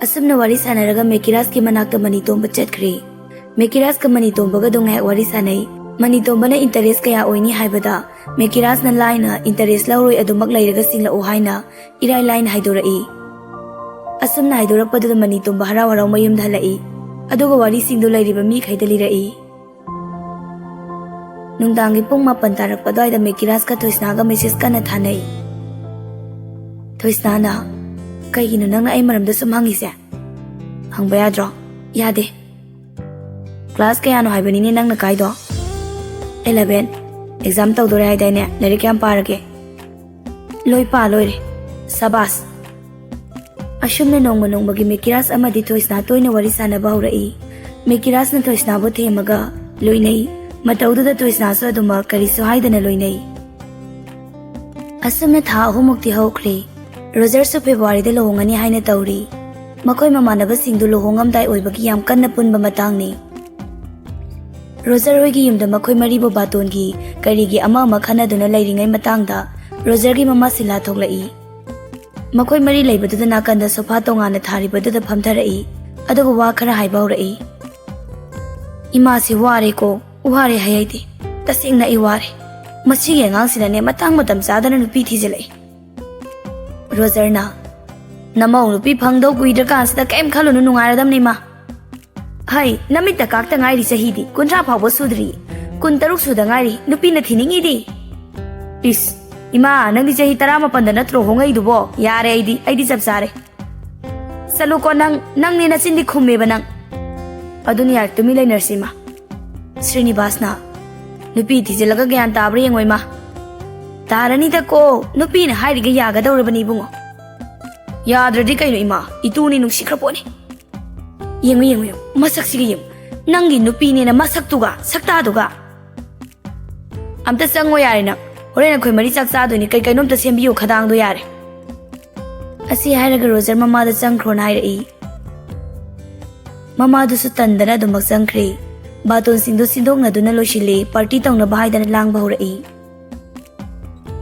ꯑꯁꯨꯝꯅ ꯋꯥꯔꯤ ꯁꯥꯟꯅꯔꯒ ꯃꯦꯀꯤꯔꯥꯖꯀꯤ ꯃꯅꯥꯛꯇ ꯃꯅꯤꯇꯣꯝꯕ ꯆꯠꯈ꯭ꯔꯦ꯫ ꯃꯦꯀꯤꯔꯥꯖꯀ ꯃꯅꯤꯇꯣꯝꯕꯒꯗꯣ ꯉꯥꯏꯍꯥꯛ ꯋꯥꯔꯤ ꯁꯥꯟꯅꯩ꯫ ꯃꯅꯤꯇꯣꯝꯕꯅ interest ꯀꯌꯥ ꯑꯣꯏꯅꯤ ꯍꯥꯏꯕꯗ, ꯃꯦꯀꯤꯔꯥꯖꯅ ꯂꯥꯏꯅ "interest ꯂꯧꯔꯣꯏ, ꯑꯗꯨꯃꯛ ꯂꯩꯔꯒ ꯁꯤꯡꯂꯛꯑꯣ" ꯍꯥꯏꯅ ꯏꯔꯥꯏ ꯂꯥꯏꯅ ꯍꯥꯏꯗꯣꯔꯛꯏ꯫ ꯑꯁꯨꯝꯅ ꯍꯥꯏꯗꯣꯔꯛꯄꯗꯨꯗ ꯃꯅꯤꯇꯣꯝꯕ ꯍꯔꯥꯎ ꯍꯔꯥꯎ ꯃꯌꯨꯝꯗ ꯍꯜꯂꯛꯏ꯫ ꯑꯗꯨꯒ ꯋꯥꯔꯤꯁꯤꯡꯗꯨ ꯂꯩꯔꯤꯕ ꯃꯤꯈꯩꯗ ꯂꯤꯔꯛꯏ꯫ ꯅꯨꯡꯗꯥꯡꯒꯤ ꯄꯨꯡ ꯃꯥꯄꯟ ꯇꯥꯔꯛꯄ ꯑꯗꯨꯋꯥꯏꯗ ꯃꯦꯀꯤꯔꯥꯖꯀ ꯊꯣꯏꯁꯅꯥꯒ message ꯀꯟꯅ ꯊꯥꯅꯩ꯫ ꯊꯣꯏꯁꯅꯥꯅ, "ꯀꯩꯒꯤꯅꯣ ꯅꯪꯅ ꯑꯩ ꯃꯔꯝꯗ ꯁꯨꯝ ꯍꯪꯉꯤꯁꯦ? ꯍꯪꯕ ꯌꯥꯗ꯭ꯔꯣ?" "ꯌꯥꯗꯦ꯫" "Class ꯀꯌꯥꯅꯣ ꯍꯥꯏꯕꯅꯤꯅꯦ ꯅꯪꯅ ꯀꯥꯏꯗꯣ?" "Eleven꯫ Exam ꯇꯧꯗꯣꯔꯦ ꯍꯥꯏꯗꯥꯏꯅꯦ? ꯂꯥꯏꯔꯤꯛ ꯀꯌꯥꯝ ꯄꯥꯔꯒꯦ?" "ꯂꯣꯏ ꯄꯥ ꯂꯣꯏꯔꯦ꯫" "ꯁꯕꯥꯁ!" ꯑꯁꯨꯝꯅ ꯅꯣꯡꯃ ꯅꯣꯡꯃꯒꯤ ꯃꯦꯀꯤꯔꯥꯖ ꯑꯃꯗꯤ ꯊꯣꯏꯁꯅꯥ ꯇꯣꯏꯅ ꯋꯥꯔꯤ ꯁꯥꯟꯅꯕ ꯍꯧꯔꯛꯏ꯫ ꯃꯦꯀꯤꯔꯥꯖꯅ ꯊꯣꯏꯁꯅꯥꯕꯨ ꯊꯦꯝꯃꯒ ꯂꯣꯏꯅꯩ꯫ ꯃꯇꯧꯗꯨꯗ ꯊꯣꯏꯁꯅꯥꯁꯨ ꯑꯗꯨꯃꯛ ꯀꯔꯤꯁꯨ ꯍꯥꯏꯗꯅ ꯂꯣꯏꯅꯩ꯫ ꯑꯁꯨꯝꯅ ꯊꯥ ꯑꯍꯨꯝꯃꯨꯛꯇꯤ ꯍꯧꯈ꯭ꯔꯦ꯫ ꯔꯣꯖꯔꯁꯨ ꯐꯦꯕ꯭ꯔꯨꯋꯥꯔꯤꯗ ꯂꯨꯍꯣꯡꯉꯅꯤ ꯍꯥꯏꯅ ꯇꯧꯔꯤ꯫ ꯃꯈꯣꯏ ꯃꯃꯥꯟꯅꯕꯁꯤꯡꯗꯨ ꯂꯨꯍꯣꯡꯉꯝꯗꯥꯏ ꯑꯣꯏꯕꯒꯤ ꯌꯥꯝ ꯀꯟꯅ ꯄꯨꯟꯕ ꯃꯇꯥꯡꯅꯤ꯫ ꯔꯣꯖꯔ ꯍꯣꯏꯒꯤ ꯌꯨꯝꯗ ꯃꯈꯣꯏ ꯃꯔꯤꯕꯨ ꯕꯥꯇꯣꯟꯒꯤ ꯀꯔꯤꯒꯤ ꯑꯃ ꯑꯃ ꯈꯟꯅꯗꯨꯅ ꯂꯩꯔꯤꯉꯩ ꯃꯇꯥꯡꯗ ꯔꯣꯖꯔꯒꯤ ꯃꯃꯥ ꯁꯤꯂꯥ ꯊꯣꯛꯂꯛꯏ꯫ ꯃꯈꯣꯏ ꯃꯔꯤ ꯂꯩꯕꯗꯨꯗ ꯅꯥꯀꯟꯗ ꯁꯣꯐꯥ ꯇꯣꯉꯥꯟꯅ ꯊꯥꯔꯤꯕꯗꯨꯗ ꯐꯝꯊꯔꯛꯏ꯫ ꯑꯗꯨꯒ ꯋꯥ ꯈꯔ ꯍꯥꯏꯕ ꯍꯧꯔꯛꯏ꯫ "ꯏꯃꯥꯁꯤ ꯋꯥꯔꯦꯀꯣ, ꯋꯥꯔꯦ ꯍꯥꯏ ꯑꯩꯗꯤ꯫ ꯇꯁꯦꯡꯅ ꯑꯩ ꯋꯥꯔꯦ꯫ ꯃꯁꯤꯒꯤ ꯑꯉꯥꯡꯁꯤꯅꯅꯦ ꯃꯇꯥꯡ ꯃꯇꯝ ꯆꯥꯗꯅ ꯅꯨꯄꯤ ꯊꯤꯖꯤꯜꯂꯛꯏ꯫" ꯔꯣꯖꯔꯅ, "ꯅꯃꯧ ꯅꯨꯄꯤ ꯐꯪꯗꯧ ꯀꯨꯏꯗ꯭ꯔꯀꯥꯟꯁꯤꯗ ꯀꯩꯝ ꯈꯜꯂꯨꯅꯨ, ꯅꯨꯡꯉꯥꯏꯔꯗꯝꯅꯤ ꯏꯃꯥ꯫ ꯍꯩ, ꯅꯃꯤꯠꯇ ꯀꯥꯛꯇ ꯉꯥꯏꯔꯤ, ꯆꯍꯤꯗꯤ ꯀꯨꯟꯊ꯭ꯔꯥ ꯐꯥꯎꯕ ꯁꯨꯗ꯭ꯔꯤ, ꯀꯨꯟꯇꯔꯨꯛ ꯁꯨꯗ ꯉꯥꯏꯔꯤ, ꯅꯨꯄꯤꯅ ꯊꯤꯅꯤꯡꯉꯤꯗꯤ꯫" "ꯏꯁ, ꯏꯃꯥ, ꯅꯪꯗꯤ ꯆꯍꯤ ꯇꯔꯥꯃꯥꯄꯟꯗ ꯅꯠꯇ꯭ꯔꯣ ꯍꯣꯡꯉꯛꯏꯗꯨꯕꯣ? ꯌꯥꯔꯦ, ꯑꯩꯗꯤ, ꯑꯩꯗꯤ ꯆꯞ ꯆꯥꯔꯦ꯫" "ꯆꯠꯂꯨꯀꯣ ꯅꯪ, ꯅꯪꯅꯦ ꯅꯆꯤꯟꯗꯤ ꯈꯨꯝꯃꯦꯕ ꯅꯪ꯫" "ꯑꯗꯨꯅꯤ ꯌꯥꯔꯦ, ꯇꯨꯃꯤꯟ ꯂꯩꯅꯔꯁꯤ ꯏꯃꯥ꯫" ꯁ꯭ꯔꯤꯅꯤꯕꯥꯁꯅ, "ꯅꯨꯄꯤ ꯊꯤꯖꯤꯜꯂꯒ ꯒ꯭ꯌꯥꯟ ꯇꯥꯕ꯭ꯔꯥ ꯌꯦꯡꯉꯣ ꯏꯃꯥ꯫" "ꯇꯥꯔꯅꯤꯗꯀꯣ, ꯅꯨꯄꯤꯅ ꯍꯥꯏꯔꯤꯒ ꯌꯥꯒꯗꯧꯔꯕꯅꯤ ꯏꯕꯨꯡꯉꯣ꯫" "ꯌꯥꯗ꯭ꯔꯗꯤ ꯀꯩꯅꯣ ꯏꯃꯥ, ꯏꯇꯨꯅꯤ ꯅꯨꯡꯁꯤꯈ꯭ꯔ ꯄꯣꯠꯅꯤ꯫ ꯌꯦꯡꯉꯨ, ꯌꯦꯡꯉꯨ, ꯌꯦꯡꯉꯨ, ꯃꯁꯛꯁꯤꯒ ꯌꯦꯡꯉꯨ, ꯅꯪꯒꯤ ꯅꯨꯄꯤꯅꯦꯅ ꯃꯁꯛꯇꯨꯒ, ꯁꯛꯇꯥꯗꯨꯒ꯫" "ꯑꯝꯇ ꯆꯪꯉꯣ ꯌꯥꯔꯦ ꯅꯪ, ꯍꯣꯔꯦꯟ ꯑꯩꯈꯣꯏ ꯃꯔꯤ ꯆꯥꯛ ꯆꯥꯗꯣꯏꯅꯤ, ꯀꯩ ꯀꯩꯅꯣ ꯑꯝꯇ ꯁꯦꯝꯕꯤꯌꯣ ꯈꯗꯥꯡꯗꯣ ꯌꯥꯔꯦ꯫" ꯑꯁꯤ ꯍꯥꯏꯔꯒ ꯔꯣꯖꯔ ꯃꯃꯥꯗ ꯆꯪꯈ꯭ꯔꯣꯅ ꯍꯥꯏꯔꯛꯏ꯫ ꯃꯃꯥꯗꯨꯁꯨ ꯇꯟꯗꯅ ꯑꯗꯨꯃꯛ ꯆꯪꯈ꯭ꯔꯦ꯫ ꯕꯥꯇꯣꯟꯁꯤꯡꯗꯨ ꯁꯤꯟꯗꯣꯛꯅꯗꯨꯅ ꯂꯣꯏꯁꯤꯜꯂꯤ, ꯄꯥꯔꯇꯤ ꯇꯧꯅꯕ ꯍꯥꯏꯗꯅ ꯂꯥꯡꯕ ꯍꯧꯔꯛꯏ꯫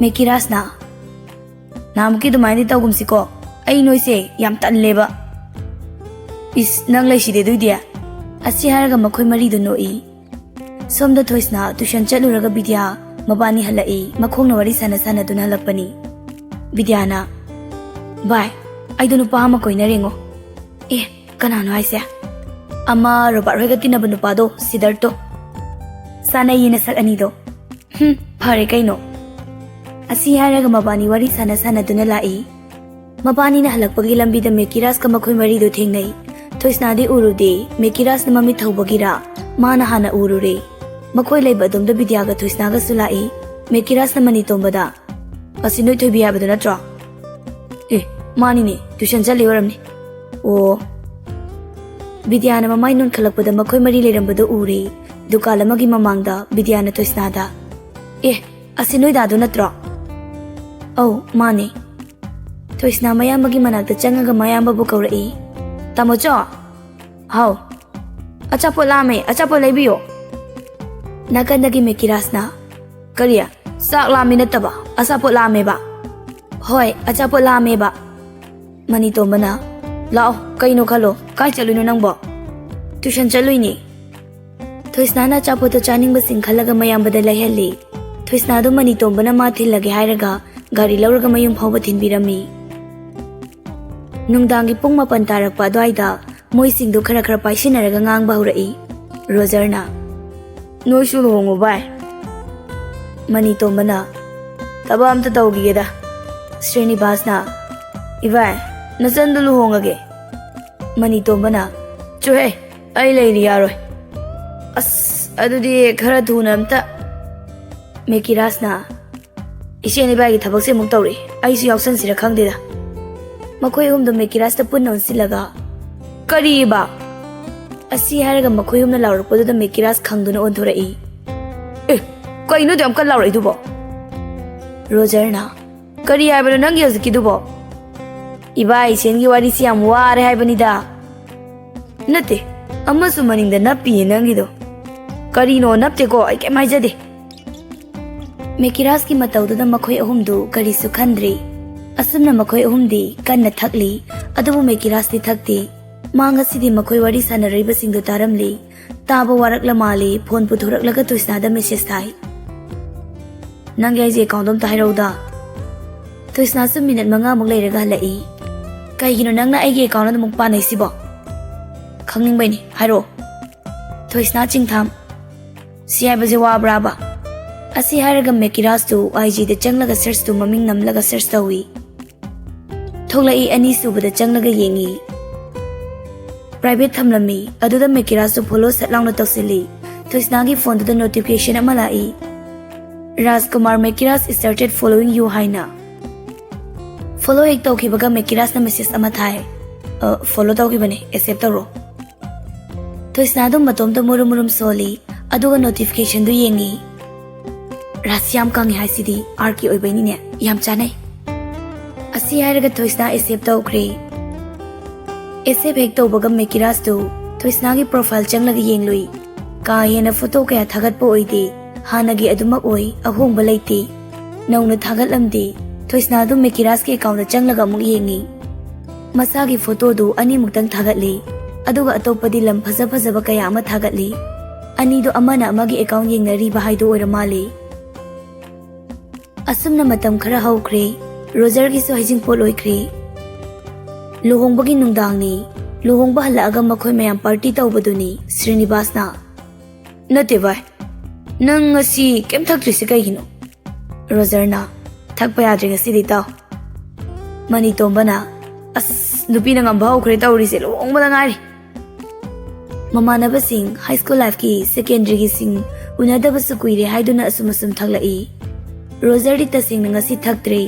ꯃꯦꯀꯤꯔꯥꯖꯅ, "ꯅꯍꯥꯟꯃꯨꯛꯀꯤ ꯑꯗꯨꯃꯥꯏꯅꯗꯤ ꯇꯧꯒꯨꯝꯁꯤꯀꯣ, ꯑꯩ ꯅꯣꯏꯁꯦ ꯌꯥꯝ ꯇꯜꯂꯦꯕ꯫ ꯏꯁ, ꯅꯪ ꯂꯩꯁꯤꯗꯤ ꯑꯗꯨꯏꯗꯤ?" ꯑꯁꯤ ꯍꯥꯏꯔꯒ ꯃꯈꯣꯏ ꯃꯔꯤꯗꯨ ꯅꯣꯛꯏ꯫ ꯁꯣꯝꯗ ꯊꯣꯏꯁꯅꯥ ꯇ꯭ꯌꯨꯁꯟ ꯆꯠꯂꯨꯔꯒ ꯕꯤꯗ꯭ꯌꯥ ꯃꯕꯥꯅꯤ ꯍꯜꯂꯛꯏ, ꯃꯈꯣꯡꯅ ꯋꯥꯔꯤ ꯁꯥꯟꯅ ꯁꯥꯟꯅꯗꯨꯅ ꯍꯜꯂꯛꯄꯅꯤ꯫ ꯕꯤꯗ꯭ꯌꯥꯅ, "ꯚꯥꯏ, ꯑꯩꯗꯣ ꯅꯨꯄꯥ ꯑꯃ ꯀꯣꯏꯅꯔꯦꯉꯣ꯫" "ꯑꯦ, ꯀꯅꯥꯅꯣ ꯍꯥꯏꯁꯦ?" "ꯑꯃ ꯔꯣꯕꯥꯔꯠ ꯍꯣꯏꯒ ꯇꯤꯟꯅꯕ ꯅꯨꯄꯥꯗꯣ, ꯁꯤꯗꯔꯠꯇꯣ꯫ ꯆꯥꯅꯩꯌꯦ ꯅꯁꯛ ꯑꯅꯤꯗꯣ꯫" "ꯍꯨꯝ, ꯐꯔꯦ ꯀꯩꯅꯣ꯫" ꯑꯁꯤ ꯍꯥꯏꯔꯒ ꯃꯕꯥꯅꯤ ꯋꯥꯔꯤ ꯁꯥꯟꯅ ꯁꯥꯟꯅꯗꯨꯅ ꯂꯥꯛꯏ꯫ ꯃꯕꯥꯅꯤꯅ ꯍꯜꯂꯛꯄꯒꯤ ꯂꯝꯕꯤꯗ ꯃꯦꯀꯤꯔꯥꯖꯀ ꯃꯈꯣꯏ ꯃꯔꯤꯗꯨ ꯊꯦꯡꯅꯩ꯫ ꯊꯣꯏꯁꯅꯥꯗꯤ ꯎꯔꯨꯗꯦ, ꯃꯦꯀꯤꯔꯥꯖꯅ ꯃꯃꯤꯠ ꯊꯧꯕꯒꯤꯔꯥ ꯃꯥꯅ ꯍꯥꯟꯅ ꯎꯔꯨꯔꯦ꯫ ꯃꯈꯣꯏ ꯂꯩꯕ ꯑꯗꯣꯝꯗ ꯕꯤꯗ꯭ꯌꯥꯒ ꯊꯣꯏꯁꯅꯥꯒꯁꯨ ꯂꯥꯛꯏ꯫ ꯃꯦꯀꯤꯔꯥꯖꯅ ꯃꯅꯤꯇꯣꯝꯕꯗ, "ꯑꯁꯤ ꯅꯣꯏ ꯊꯣꯏꯕꯤ ꯍꯥꯏꯕꯗꯨ ꯅꯠꯇ꯭ꯔꯣ?" "ꯑꯦ, ꯃꯥꯅꯤꯅꯦ, ꯇ꯭ꯌꯨꯁꯟ ꯆꯠꯂꯤ ꯑꯣꯏꯔꯝꯅꯤ꯫" "ꯑꯣ꯫" ꯕꯤꯗ꯭ꯌꯥꯅ ꯃꯃꯥꯏ ꯅꯣꯟꯈꯠꯂꯛꯄꯗ ꯃꯈꯣꯏ ꯃꯔꯤ ꯂꯩꯔꯝꯕꯗꯨ ꯎꯔꯦ꯫ ꯗꯨꯀꯥꯟ ꯑꯃꯒꯤ ꯃꯃꯥꯡꯗ ꯕꯤꯗ꯭ꯌꯥꯅ ꯊꯣꯏꯁꯅꯥꯗ, "ꯑꯦ, ꯑꯁꯤ ꯅꯣꯏ ꯗꯥꯗꯨ ꯅꯠꯇ꯭ꯔꯣ?" "ꯑꯧ, ꯃꯥꯅꯦ꯫" ꯊꯣꯏꯁꯅꯥ ꯃꯌꯥꯝꯕꯒꯤ ꯃꯅꯥꯛꯇ ꯆꯪꯉꯒ ꯃꯌꯥꯝꯕꯕꯨ ꯀꯧꯔꯛꯏ꯫ "ꯇꯥꯃꯣꯆꯧ!" "ꯍꯥꯎ?" "ꯑꯆꯥꯄꯣꯠ ꯂꯥꯝꯃꯦ, ꯑꯆꯥꯄꯣꯠ ꯂꯩꯕꯤꯌꯣ꯫" ꯅꯥꯀꯟꯗꯒꯤ ꯃꯦꯀꯤꯔꯥꯖꯅ, "ꯀꯔꯤ? ꯆꯥꯛ ꯂꯥꯝꯃꯤ ꯅꯠꯇꯕ, ꯑꯆꯥꯄꯣꯠ ꯂꯥꯝꯃꯦꯕ?" "ꯍꯣꯏ, ꯑꯆꯥꯄꯣꯠ ꯂꯥꯝꯃꯦꯕ꯫" ꯃꯅꯤꯇꯣꯝꯕꯅ, "ꯂꯥꯛꯑꯣ, ꯀꯩꯅꯣ ꯈꯜꯂꯣ, ꯀꯥꯏ ꯆꯠꯂꯨꯏꯅꯣ ꯅꯪꯕꯣ?" "ꯇ꯭ꯌꯨꯁꯟ ꯆꯠꯂꯨꯏꯅꯦ꯫" ꯊꯣꯏꯁꯅꯥꯅ ꯑꯆꯥꯄꯣꯠꯇꯣ ꯆꯥꯅꯤꯡꯕꯁꯤꯡ ꯈꯜꯂꯒ ꯃꯌꯥꯝꯕꯗ ꯂꯩꯍꯜꯂꯤ꯫ ꯊꯣꯏꯁꯅꯥꯗꯣ ꯃꯅꯤꯇꯣꯝꯕꯅ ꯃꯥ ꯊꯤꯜꯂꯒꯦ ꯍꯥꯏꯔꯒ ꯒꯥꯔꯤ ꯂꯧꯔꯒ ꯃꯌꯨꯝ ꯐꯥꯎꯕ ꯊꯤꯟꯕꯤꯔꯝꯃꯤ꯫ ꯅꯨꯡꯗꯥꯡꯒꯤ ꯄꯨꯡ ꯃꯥꯄꯟ ꯇꯥꯔꯛꯄ ꯑꯗꯨꯋꯥꯏꯗ ꯃꯣꯏꯁꯤꯡꯗꯣ ꯈꯔ ꯈꯔ ꯄꯥꯏꯁꯤꯟꯅꯔꯒ ꯉꯥꯡꯕ ꯍꯧꯔꯛꯏ꯫ ꯔꯣꯖꯔꯅ, "ꯅꯣꯏꯁꯨ ꯂꯨꯍꯣꯡꯉꯣ ꯚꯥꯏ꯫" ꯃꯅꯤꯇꯣꯝꯕꯅ, "ꯊꯕꯛ ꯑꯝꯇ ꯇꯧꯈꯤꯒꯦꯗ꯫" ꯁ꯭ꯔꯤꯅꯤꯕꯥꯁꯅ, "ꯏꯚꯥꯏ, ꯅꯆꯟꯗꯣ ꯂꯨꯍꯣꯡꯉꯒꯦ꯫" ꯃꯅꯤꯇꯣꯝꯕꯅ, "ꯆꯨꯍꯦ, ꯑꯩ ꯂꯩꯔꯤ, ꯌꯥꯔꯣꯏ꯫" "ꯑꯁ, ꯑꯗꯨꯗꯤ ꯈꯔ ꯊꯨꯅ ꯑꯝꯇ꯫" ꯃꯦꯀꯤꯔꯥꯖꯅ, "ꯏꯆꯦ ꯏꯕꯥꯏꯒꯤ ꯊꯕꯛꯁꯦ ꯑꯃꯨꯛ ꯇꯧꯔꯛꯑꯦ, ꯑꯩꯁꯨ ꯌꯥꯎꯁꯟꯁꯤꯔ ꯈꯪꯗꯦꯗ꯫" ꯃꯈꯣꯏ ꯑꯍꯨꯝꯗꯣ ꯃꯦꯀꯤꯔꯥꯖꯇ ꯄꯨꯟꯅ ꯑꯣꯟꯁꯤꯜꯂꯒ, "ꯀꯔꯤꯕ?" ꯑꯁꯤ ꯍꯥꯏꯔꯒ ꯃꯈꯣꯏ ꯑꯍꯨꯝꯅ ꯂꯥꯎꯔꯛꯄꯗꯨꯗ ꯃꯦꯀꯤꯔꯥꯖ ꯈꯪꯗꯨꯅ ꯑꯣꯟꯊꯣꯔꯛꯏ꯫ "ꯑꯦ, ꯀꯩꯅꯣ ꯑꯗꯨ ꯌꯥꯝ ꯀꯟꯅ ꯂꯥꯎꯔꯛꯏꯗꯨꯕꯣ?" ꯔꯣꯖꯔꯅ, "ꯀꯔꯤ ꯍꯥꯏꯕꯅꯣ ꯅꯪꯒꯤ ꯍꯧꯖꯤꯛꯀꯤꯗꯨꯕꯣ?" "ꯏꯕꯥ ꯏꯁꯦꯟꯒꯤ ꯋꯥꯔꯤꯁꯤ ꯌꯥꯝ ꯋꯥꯔꯦ ꯍꯥꯏꯕꯅꯤꯗ꯫" ꯅꯠꯇꯦ, ꯑꯃꯁꯨ ꯃꯅꯤꯡꯗ ꯅꯞꯄꯤꯌꯦ ꯅꯪꯒꯤꯗꯣ꯫ ꯀꯔꯤꯅꯣ? ꯅꯞꯇꯦꯀꯣ, ꯑꯩ ꯀꯩꯝ ꯍꯥꯏꯖꯗꯦ꯫ ꯃꯦꯀꯤꯔꯥꯁꯀꯤ ꯃꯇꯧꯗꯨꯗ ꯃꯈꯣꯏ ꯑꯍꯨꯝꯗꯨ ꯀꯔꯤꯁꯨ ꯈꯟꯗ꯭ꯔꯤ꯫ ꯑꯁꯨꯝꯅ ꯃꯈꯣꯏ ꯑꯍꯨꯝꯗꯤ ꯀꯟꯅ ꯊꯛꯂꯤ, ꯑꯗꯨꯕꯨ ꯃꯦꯀꯤꯔꯥꯁꯇꯤ ꯊꯛꯇꯦ꯫ ꯃꯥ ꯉꯁꯤꯗꯤ ꯃꯈꯣꯏ ꯋꯥꯔꯤ ꯁꯥꯟꯅꯔꯤꯕꯁꯤꯡꯗꯨ ꯇꯥꯔꯝꯂꯤ꯫ ꯇꯥꯕ ꯋꯥꯔꯛꯂ ꯃꯥꯜꯂꯤ, ꯐꯣꯟ ꯄꯨꯊꯣꯔꯛꯂꯒ ꯊꯣꯏꯁꯅꯥꯗ ꯃꯦꯁꯦꯖ ꯊꯥꯏ꯫ "ꯅꯪꯒꯤ ꯑꯩꯒꯤ ꯑꯦꯀꯥꯎꯟꯗꯣ ꯑꯝꯇ ꯍꯥꯏꯔꯛꯎꯗ꯫" ꯊꯣꯏꯁꯅꯥꯁꯨ ꯃꯤꯅꯠ ꯃꯉꯥꯃꯨꯛ ꯂꯩꯔꯒ ꯍꯜꯂꯛꯏ꯫ "ꯀꯩꯒꯤꯅꯣ ꯅꯪꯅ ꯑꯩꯒꯤ ꯑꯦꯀꯥꯎꯟ ꯑꯗꯨꯃꯨꯛ ꯄꯥꯟꯅꯩꯁꯤꯕꯣ? ꯈꯪꯅꯤꯡꯕꯩꯅꯤ, ꯍꯥꯏꯔꯛꯑꯣ꯫" ꯊꯣꯏꯁꯅꯥ ꯆꯤꯡꯊꯥꯝ, "ꯁꯤ ꯍꯥꯏꯕꯁꯦ ꯋꯥꯕ꯭ꯔꯥꯕ?" ꯑꯁꯤ ꯍꯥꯏꯔꯒ ꯃꯦꯀꯤꯔꯥꯁꯇꯨ ꯑꯥꯏ ꯖꯤꯗ ꯆꯪꯂꯒ ꯁꯔꯆꯇꯨ ꯃꯃꯤꯡ ꯅꯝꯂꯒ ꯁꯔꯆ ꯇꯧꯏ꯫ ꯊꯣꯛꯂꯛꯏ, ꯑꯅꯤꯁꯨꯕꯗ ꯆꯪꯂꯒ ꯌꯦꯡꯉꯤ꯫ ꯄ꯭ꯔꯥꯏꯚꯦꯠ ꯊꯝꯂꯝꯃꯤ꯫ ꯑꯗꯨꯗ ꯃꯦꯀꯤꯔꯥꯁꯇꯨ ꯐꯣꯂꯣ ꯁꯠ ꯂꯥꯎꯅ ꯇꯧꯁꯤꯜꯂꯤ꯫ ꯊꯣꯏꯁꯅꯥꯒꯤ ꯐꯣꯟꯗꯨꯗ ꯅꯣꯇꯤꯐꯤꯀꯦꯁꯟ ꯑꯃ ꯂꯥꯛꯏ, "ꯔꯥꯖꯀꯨꯃꯥꯔ ꯃꯦꯀꯤꯔꯥꯁ started following you" ꯍꯥꯏꯅ꯫ ꯐꯣꯂꯣ ꯍꯦꯛ ꯇꯧꯈꯤꯕꯒ ꯃꯦꯀꯤꯔꯥꯁꯅ ꯃꯦꯁꯦꯖ ꯑꯃ ꯊꯥꯏ, "ꯑ, ꯐꯣꯂꯣ ꯇꯧꯈꯤꯕꯅꯦ, ꯑꯦꯛꯁꯦꯞ ꯇꯧꯔꯣ꯫" ꯊꯣꯏꯁꯅꯥꯗꯨ ꯃꯇꯣꯝꯇ ꯃꯨꯔꯨꯝ ꯃꯨꯔꯨꯝ ꯁꯣꯜꯂꯤ, ꯑꯗꯨꯒ ꯅꯣꯇꯤꯐꯤꯀꯦꯁꯟꯗꯨ ꯌꯦꯡꯉꯤ꯫ "ꯔꯥꯁꯤ ꯌꯥꯝ ꯀꯪꯉꯤ ꯍꯥꯏꯁꯤꯗꯤ ꯑꯥꯔ ꯀꯦ ꯑꯣꯏꯕꯩꯅꯤꯅꯦ, ꯌꯥꯝ ꯆꯥꯅꯩ꯫" ꯑꯁꯤ ꯍꯥꯏꯔꯒ ꯊꯣꯏꯁꯅꯥ ꯑꯦꯛꯁꯦꯞ ꯇꯧꯈ꯭ꯔꯦ꯫ ꯑꯦꯛꯁꯦꯞ ꯍꯦꯛ ꯇꯧꯕꯒ ꯃꯦꯀꯤꯔꯥꯁꯇꯨ ꯊꯣꯏꯁꯅꯥꯒꯤ ꯄ꯭ꯔꯣꯐꯥꯏꯜ ꯆꯪꯂꯒ ꯌꯦꯡꯂꯨꯏ꯫ ꯀꯥ ꯍꯦꯟꯅ ꯐꯣꯇꯣ ꯀꯌꯥ ꯊꯥꯒꯠꯄ ꯑꯣꯏꯗꯦ, ꯍꯥꯟꯅꯒꯤ ꯑꯗꯨꯃꯛ ꯑꯣꯏ, ꯑꯍꯣꯡꯕ ꯂꯩꯇꯦ꯫ ꯅꯧꯅ ꯊꯥꯒꯠꯂꯝꯗꯦ꯫ ꯊꯣꯏꯁꯅꯥꯗꯨ ꯃꯦꯀꯤꯔꯥꯁꯀꯤ ꯑꯦꯀꯥꯎꯟꯗ ꯆꯪꯂꯒ ꯑꯃꯨꯛ ꯌꯦꯡꯉꯤ꯫ ꯃꯁꯥꯒꯤ ꯐꯣꯇꯣꯗꯨ ꯑꯅꯤꯃꯨꯛꯇꯪ ꯊꯥꯒꯠꯂꯤ, ꯑꯗꯨꯒ ꯑꯇꯣꯞꯄꯗꯤ ꯂꯝ ꯐꯖ ꯐꯖꯕ ꯀꯌꯥ ꯑꯃ ꯊꯥꯒꯠꯂꯤ꯫ ꯑꯅꯤꯗꯨ ꯑꯃꯅ ꯑꯃꯒꯤ ꯑꯦꯀꯥꯎꯟ ꯌꯦꯡꯅꯔꯤꯕ ꯍꯥꯏꯗꯨ ꯑꯣꯏꯔ ꯃꯥꯜꯂꯤ꯫ ꯑꯁꯨꯝꯅ ꯃꯇꯝ ꯈꯔ ꯍꯧꯈ꯭ꯔꯦ꯫ ꯔꯣꯖꯔꯒꯤꯁꯨ ꯍꯩꯖꯤꯡꯄꯣꯠ ꯂꯣꯏꯈ꯭ꯔꯦ꯫ ꯂꯨꯍꯣꯡꯕꯒꯤ ꯅꯨꯡꯗꯥꯡꯅꯤ꯫ ꯂꯨꯍꯣꯡꯕ ꯍꯜꯂꯛꯑꯒ ꯃꯈꯣꯏ ꯃꯌꯥꯝ ꯄꯥꯔꯇꯤ ꯇꯧꯕꯗꯨꯅꯤ꯫ ꯁ꯭ꯔꯤꯅꯤꯕꯥꯁꯅ, "ꯅꯠꯇꯦ ꯚꯥꯏ, ꯅꯪ ꯉꯁꯤ ꯀꯩꯝ ꯊꯛꯇ꯭ꯔꯤꯁꯦ ꯀꯩꯒꯤꯅꯣ?" ꯔꯣꯖꯔꯅ, "ꯊꯛꯄ ꯌꯥꯗ꯭ꯔꯦ ꯉꯁꯤꯗꯤ, ꯏꯇꯥꯎ꯫" ꯃꯅꯤꯇꯣꯝꯕꯅ, "ꯑꯁ, ꯅꯨꯄꯤꯅ ꯉꯝꯕ ꯍꯧꯈ꯭ꯔꯦ ꯇꯧꯔꯤꯁꯦ, ꯂꯨꯍꯣꯡꯕꯗ ꯉꯥꯏꯔꯤ꯫" ꯃꯃꯥꯟꯅꯕꯁꯤꯡ, ꯍꯥꯏ ꯁ꯭ꯀꯨꯜ ꯂꯥꯏꯐꯀꯤ, ꯁꯦꯀꯦꯟꯗꯔꯤꯒꯤꯁꯤꯡ ꯎꯅꯗꯕꯁꯨ ꯀꯨꯏꯔꯦ ꯍꯥꯏꯗꯨꯅ ꯑꯁꯨꯝ ꯑꯁꯨꯝ ꯊꯛꯂꯛꯏ꯫ ꯔꯣꯖꯔꯗꯤ ꯇꯁꯦꯡꯅ ꯉꯁꯤ ꯊꯛꯇ꯭ꯔꯦ꯫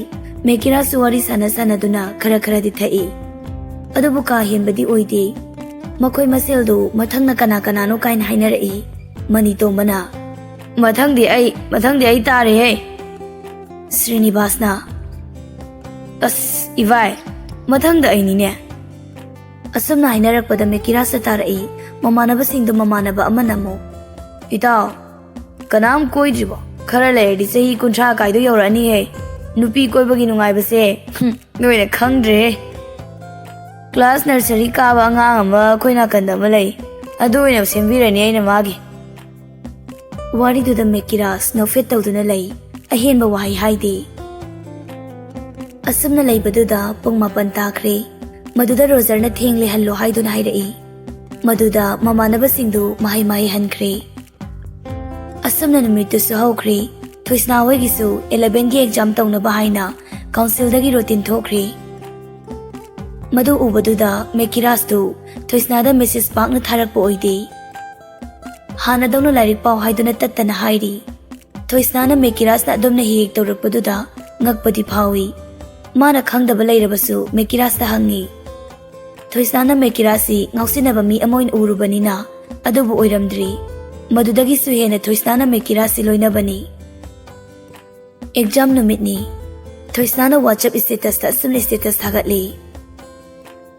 ꯃꯦꯀꯤꯔꯥꯁꯨ ꯋꯥꯔꯤ ꯁꯥꯟꯅ ꯁꯥꯟꯅꯗꯨꯅ ꯈꯔ ꯈꯔꯗꯤ ꯊꯛꯏ꯫ ꯑꯗꯨꯕꯨ ꯀꯥ ꯍꯦꯟꯕꯗꯤ ꯑꯣꯏꯗꯦ꯫ ꯃꯈꯣꯏ ꯃꯁꯦꯜꯗꯨ ꯃꯊꯪꯅ ꯀꯅꯥ ꯀꯅꯥꯅꯣ ꯀꯥꯏꯅ ꯍꯥꯏꯅꯔꯛꯏ꯫ ꯃꯅꯤꯇꯣꯝꯕꯅ, "ꯃꯊꯪꯗꯤ ꯑꯩ, ꯃꯊꯪꯗꯤ ꯑꯩ ꯇꯥꯔꯦꯍꯦ꯫" ꯁ꯭ꯔꯤꯅꯤꯕꯥꯁꯅ, "ꯑꯁ, ꯏꯚꯥꯏ, ꯃꯊꯪꯗ ꯑꯩꯅꯤꯅꯦ꯫" ꯑꯁꯨꯝꯅ ꯍꯥꯏꯅꯔꯛꯄꯗ ꯃꯦꯀꯤꯔꯥꯁꯇ ꯇꯥꯔꯛꯏ꯫ ꯃꯃꯥꯟꯅꯕꯁꯤꯡꯗꯨ ꯃꯃꯥꯟꯅꯕ ꯑꯃꯅ ꯑꯃꯨꯛ, "ꯏꯇꯥꯎ, ꯀꯅꯥꯝ ꯀꯣꯏꯗ꯭ꯔꯤꯕꯣ? ꯈꯔ ꯂꯩꯔꯗꯤ ꯆꯍꯤ ꯀꯨꯟꯊ꯭ꯔꯥ ꯀꯥꯏꯗꯣ ꯌꯧꯔꯛꯑꯅꯤꯍꯦ꯫ ꯅꯨꯄꯤ ꯀꯣꯏꯕꯒꯤ ꯅꯨꯡꯉꯥꯏꯕꯁꯦ, ꯍꯨꯝ, ꯅꯣꯏꯅ ꯈꯪꯗ꯭ꯔꯦꯍꯦ꯫ ꯀ꯭ꯂꯥꯁ ꯅꯔꯁꯔꯤ ꯀꯥꯕ ꯑꯉꯥꯡ ꯑꯃ ꯑꯩꯈꯣꯏ ꯅꯥꯀꯟꯗ ꯑꯃ ꯂꯩ꯫ ꯑꯗꯨ ꯑꯣꯏꯅ ꯁꯦꯝꯕꯤꯔꯅꯤ ꯑꯩꯅ ꯃꯥꯒꯤ"꯫ ꯋꯥꯔꯤꯗꯨꯗ ꯃꯦꯀꯤꯔꯥꯁ ꯅꯣꯛꯐꯦꯠ ꯇꯧꯗꯨꯅ ꯂꯩ꯫ ꯑꯍꯦꯟꯕ ꯋꯥꯍꯩ ꯍꯥꯏꯗꯦ꯫ ꯑꯁꯨꯝꯅ ꯂꯩꯕꯗꯨꯗ ꯄꯨꯡ ꯃꯥꯄꯟ ꯇꯥꯈ꯭ꯔꯦ꯫ ꯃꯗꯨꯗ ꯔꯣꯖꯔꯅ ꯊꯦꯡꯂꯦ ꯍꯜꯂꯣ ꯍꯥꯏꯗꯨꯅ ꯍꯥꯏꯔꯛꯏ꯫ ꯃꯗꯨꯗ ꯃꯃꯥꯟꯅꯕꯁꯤꯡꯗꯨ ꯃꯍꯩ ꯃꯍꯩ ꯍꯟꯈ꯭ꯔꯦ꯫ ꯑꯁꯨꯝꯅ ꯅꯨꯃꯤꯠꯇꯨꯁꯨ ꯍꯧꯈ꯭ꯔꯦ꯫ ꯊꯣꯏꯁꯅꯥ ꯍꯣꯏꯒꯤꯁꯨ elevenꯒꯤ exam ꯇꯧꯅꯕ ꯍꯥꯏꯅ councilꯗꯒꯤ routine ꯊꯣꯛꯈ꯭ꯔꯦ꯫ ꯃꯗꯨ ꯎꯕꯗꯨꯗ ꯃꯦꯀꯤꯔꯥꯁꯇꯨ ꯊꯣꯏꯁꯅꯥꯗ message ꯄꯥꯛꯅ ꯊꯥꯔꯛꯄ ꯑꯣꯏꯗꯦ꯫ ꯍꯥꯟꯅꯗꯧꯅ ꯂꯥꯏꯔꯤꯛ ꯄꯥꯎ ꯍꯥꯏꯗꯨꯅ ꯇꯠꯇꯅ ꯍꯥꯏꯔꯤ꯫ ꯊꯣꯏꯁꯅꯥꯅ ꯃꯦꯀꯤꯔꯥꯁꯅ ꯑꯗꯨꯝꯅ ꯍꯦꯛ ꯍꯦꯛ ꯇꯧꯔꯛꯄꯗꯨꯗ ꯉꯛꯄꯗꯤ ꯐꯥꯎꯏ꯫ ꯃꯥꯅ ꯈꯪꯗꯕ ꯂꯩꯔꯕꯁꯨ ꯃꯦꯀꯤꯔꯥꯁꯇ ꯍꯪꯉꯤ꯫ ꯊꯣꯏꯁꯅꯥꯅ ꯃꯦꯀꯤꯔꯥꯁꯁꯤ ꯉꯥꯎꯁꯤꯟꯅꯕ ꯃꯤ ꯑꯃ ꯑꯣꯏꯅ ꯎꯔꯨꯕꯅꯤꯅ ꯑꯗꯨꯕꯨ ꯑꯣꯏꯔꯝꯗ꯭ꯔꯤ꯫ ꯃꯗꯨꯗꯒꯤꯁꯨ ꯍꯦꯟꯅ ꯊꯣꯏꯁꯅꯥꯅ ꯃꯦꯀꯤꯔꯥꯁꯁꯤ ꯂꯣꯏꯅꯕꯅꯤ꯫ Exam ꯅꯨꯃꯤꯠꯅꯤ꯫ ꯊꯣꯏꯁꯅꯥꯅ WhatsApp statusꯇ ꯑꯁꯨꯝꯅ status ꯊꯥꯒꯠꯂꯤ꯫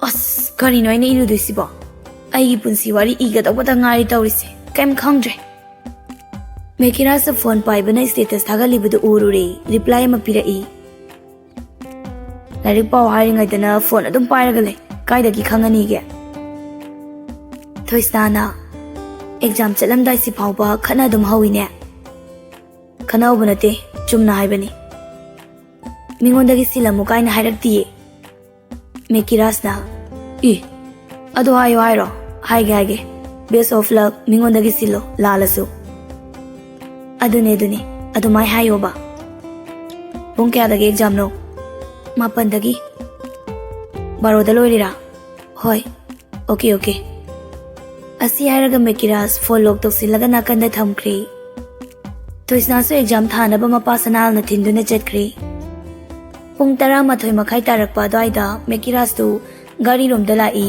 ꯑꯁ, ꯀꯔꯤꯅꯣ ꯑꯩꯅ ꯏꯔꯨꯗꯣꯏꯁꯤꯕꯣ? ꯑꯩꯒꯤ ꯄꯨꯟꯁꯤ ꯋꯥꯔꯤ ꯏꯒꯗꯧꯕꯗ ꯉꯥꯏꯔꯤ ꯇꯧꯔꯤꯁꯦ꯫ ꯀꯩꯝ ꯈꯪꯗ꯭ꯔꯦ꯫ ꯃꯦꯀꯤꯔꯥꯁꯇ phone ꯄꯥꯏꯕꯅ status ꯊꯥꯒꯠꯂꯤꯕꯗꯨ ꯎꯔꯨꯔꯦ꯫ Reply ꯑꯃ ꯄꯤꯔꯛꯏ꯫ "ꯂꯥꯏꯔꯤꯛ ꯄꯥꯎ ꯍꯥꯏꯔꯤꯉꯩꯗꯅ phone ꯑꯗꯨꯝ ꯄꯥꯏꯔꯒ ꯂꯩ꯫ ꯀꯥꯏꯗꯒꯤ ꯈꯪꯉꯅꯤꯒꯦ?" ꯊꯣꯏꯁꯅꯥꯅ, "Exam ꯆꯠꯂꯝꯗꯥꯏꯁꯤ ꯐꯥꯎꯕ ꯈꯠꯅ ꯑꯗꯨꯝ ꯍꯧꯏꯅꯦ?" "ꯈꯠꯅꯍꯧꯕ ꯅꯠꯇꯦ, ꯆꯨꯝꯅ ꯍꯥꯏꯕꯅꯤ꯫ ꯃꯤꯉꯣꯟꯗꯒꯤ ꯁꯤꯜꯂꯝꯃꯨ ꯀꯥꯏꯅ ꯍꯥꯏꯔꯛꯇꯤꯌꯦ꯫" ꯃꯦꯀꯤꯔꯥꯁꯅ, "ꯏ, ꯑꯗꯨ ꯍꯥꯏꯌꯣ ꯍꯥꯏꯔꯣ? ꯍꯥꯏꯒꯦ, ꯍꯥꯏꯒꯦ꯫ Best of luck, ꯃꯤꯉꯣꯟꯗꯒꯤ ꯁꯤꯜꯂꯣ, ꯂꯥꯜꯂꯁꯨ꯫" "ꯑꯗꯨꯅꯦ, ꯑꯗꯨꯅꯦ, ꯑꯗꯨꯃꯥꯏ ꯍꯥꯏꯌꯣꯕ꯫" "ꯄꯨꯡ ꯀꯌꯥꯗꯒꯤ examꯅꯣ?" "ꯃꯥꯄꯟꯗꯒꯤ꯫" "ꯕꯥꯔꯣꯗ ꯂꯣꯏꯔꯤꯔꯥ?" "ꯍꯣꯏ꯫" "Okay, okay꯫" ꯑꯁꯤ ꯍꯥꯏꯔꯒ ꯃꯦꯀꯤꯔꯥꯁ phone lock ꯇꯧꯁꯤꯜꯂꯒ ꯅꯥꯀꯟꯗ ꯊꯝꯈ꯭ꯔꯦ꯫ ꯊꯣꯏꯁꯅꯥꯁꯨ exam ꯊꯥꯅꯕ ꯃꯄꯥ ꯁꯅꯥꯜꯅ ꯊꯤꯟꯗꯨꯅ ꯆꯠꯈ꯭ꯔꯦ꯫ ꯄꯨꯡ ꯇꯔꯥꯃꯥꯊꯣꯏ ꯃꯈꯥꯏ ꯇꯥꯔꯛꯄ ꯑꯗꯨꯋꯥꯏꯗ ꯃꯦꯀꯤꯔꯥꯁꯇꯨ ꯒꯥꯔꯤꯔꯣꯝꯗ ꯂꯥꯛꯏ꯫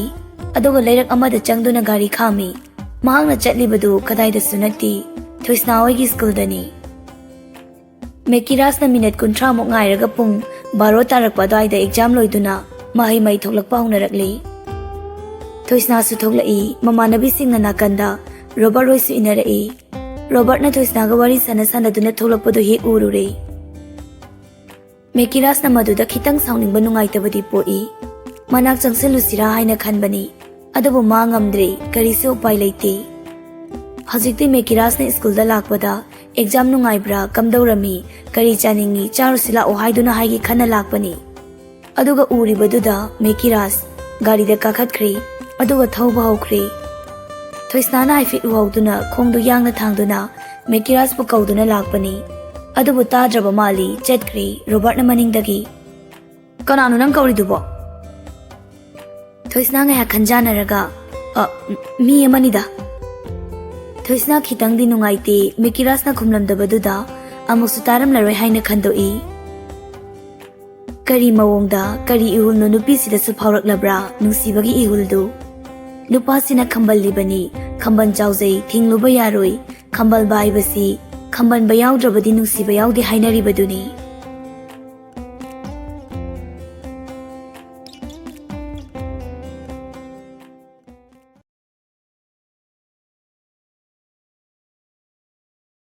ꯑꯗꯨꯒ ꯂꯩꯔꯛ ꯑꯃꯗ ꯆꯪꯗꯨꯅ ꯒꯥꯔꯤ ꯈꯥꯝꯃꯤ꯫ ꯃꯍꯥꯛꯅ ꯆꯠꯂꯤꯕꯗꯨ ꯀꯗꯥꯏꯗꯁꯨ ꯅꯠꯇꯦ, ꯊꯣꯏꯁꯅꯥ ꯍꯣꯏꯒꯤ schoolꯗꯅꯤ꯫ ꯃꯦꯀꯤꯔꯥꯁꯅ minute ꯀꯨꯟꯊ꯭ꯔꯥꯃꯨꯛ ꯉꯥꯏꯔꯒ ꯄꯨꯡ ꯕꯥꯔꯣ ꯇꯥꯔꯛꯄ ꯑꯗꯨꯋꯥꯏꯗ exam ꯂꯣꯏꯗꯨꯅ ꯃꯍꯩ ꯃꯍꯩ ꯊꯣꯛꯂꯛꯄ ꯍꯧꯅꯔꯛꯂꯤ꯫ ꯊꯣꯏꯁꯅꯥꯁꯨ ꯊꯣꯛꯂꯛꯏ꯫ ꯃꯃꯥꯟꯅꯕꯤꯁꯤꯡꯅ ꯅꯥꯀꯟꯗ ꯔꯣꯕꯔꯠ ꯍꯣꯏꯁꯨ ꯏꯟꯅꯔꯛꯏ꯫ ꯔꯣꯕꯔꯠꯅ ꯊꯣꯏꯁꯅꯥꯒ ꯋꯥꯔꯤ ꯁꯥꯟꯅ ꯁꯥꯟꯅꯗꯨꯅ ꯊꯣꯛꯂꯛꯄꯗꯨ ꯍꯦꯛ ꯎꯔꯨꯔꯦ꯫ ꯃꯦꯀꯤꯔꯥꯁꯅ ꯃꯗꯨꯗ ꯈꯤꯇꯪ ꯁꯥꯎꯅꯤꯡꯕ ꯅꯨꯡꯉꯥꯏꯇꯕꯗꯤ ꯄꯣꯛꯏ꯫ ꯃꯅꯥꯛ ꯆꯪꯁꯤꯜꯂꯨꯁꯤꯔꯥ ꯍꯥꯏꯅ ꯈꯟꯕꯅꯤ, ꯑꯗꯨꯕꯨ ꯃꯥ ꯉꯝꯗ꯭ꯔꯦ, ꯀꯔꯤꯁꯨ ꯎꯄꯥꯏ ꯂꯩꯇꯦ꯫ ꯍꯧꯖꯤꯛꯇꯤ ꯃꯦꯀꯤꯔꯥꯁꯅ ꯁ꯭ꯀꯨꯜꯗ ꯂꯥꯛꯄꯗ "ꯑꯦꯛꯖꯥꯝ ꯅꯨꯡꯉꯥꯏꯕ꯭ꯔꯥ, ꯀꯝꯗꯧꯔꯝꯃꯤ, ꯀꯔꯤ ꯆꯥꯅꯤꯡꯉꯤ, ꯆꯥꯔꯨꯁꯤ ꯂꯥꯛꯑꯣ" ꯍꯥꯏꯗꯨꯅ ꯍꯥꯏꯒꯦ ꯈꯟꯅ ꯂꯥꯛꯄꯅꯤ꯫ ꯑꯗꯨꯒ ꯎꯔꯤꯕꯗꯨꯗ ꯃꯦꯀꯤꯔꯥꯁ ꯒꯥꯔꯤꯗ ꯀꯥꯈꯠꯈ꯭ꯔꯦ, ꯑꯗꯨꯒ ꯊꯧꯕ ꯍꯧꯈ꯭ꯔꯦ꯫ ꯊꯣꯏꯁꯅꯥꯅ ꯍꯥꯏꯐꯦꯠ ꯎꯍꯧꯗꯨꯅ ꯈꯣꯡꯗꯨ ꯌꯥꯡꯅ ꯊꯥꯡꯗꯨꯅ ꯃꯦꯀꯤꯔꯥꯁꯄꯨ ꯀꯧꯗꯨꯅ ꯂꯥꯛꯄꯅꯤ꯫ ꯑꯗꯨꯕꯨ ꯇꯥꯗ꯭ꯔꯕ ꯃꯥꯜꯂꯤ, ꯆꯠꯈ꯭ꯔꯦ ꯔꯣꯕꯔꯠꯅ ꯃꯅꯤꯡꯗꯒꯤ꯫ "ꯀꯅꯥꯅꯣ ꯅꯪ ꯀꯧꯔꯤꯗꯨꯕꯣ?" ꯊꯣꯏꯁꯅꯥ ꯉꯥꯏꯍꯥꯛ ꯈꯟꯖꯥꯟꯅꯔꯒ, "ꯑ, ꯃꯤ ꯑꯃꯅꯤꯗ꯫" ꯊꯣꯏꯁꯅꯥ ꯈꯤꯇꯪꯗꯤ ꯅꯨꯡꯉꯥꯏꯇꯦ, ꯃꯦꯀꯤꯔꯥꯁꯅ ꯈꯨꯝꯂꯝꯗꯕꯗꯨꯗ ꯑꯃꯨꯛꯁꯨ ꯇꯥꯔꯝꯂꯔꯣꯏ ꯍꯥꯏꯅ ꯈꯟꯗꯣꯛꯏ꯫ ꯀꯔꯤ ꯃꯑꯣꯡꯗ, ꯀꯔꯤ ꯏꯍꯨꯜꯅꯣ ꯅꯨꯄꯤꯁꯤꯗꯁꯨ ꯐꯥꯎꯔꯛꯂꯕ꯭ꯔꯥ ꯅꯨꯡꯁꯤꯕꯒꯤ ꯏꯍꯨꯜꯗꯨ? ꯅꯨꯄꯥꯁꯤꯅ ꯈꯝꯕꯜꯂꯤꯕꯅꯤ, ꯈꯝꯕꯟ ꯆꯥꯎꯖꯩ, ꯊꯤꯡꯂꯨꯕ ꯌꯥꯔꯣꯏ, ꯈꯝꯕꯜꯕ ꯍꯥꯏꯕꯁꯤ ꯈꯝꯕꯟꯕ ꯌꯥꯎꯗ꯭ꯔꯕꯗꯤ ꯅꯨꯡꯁꯤꯕ ꯌꯥꯎꯗꯦ ꯍꯥꯏꯅꯔꯤꯕꯗꯨꯅꯤ꯫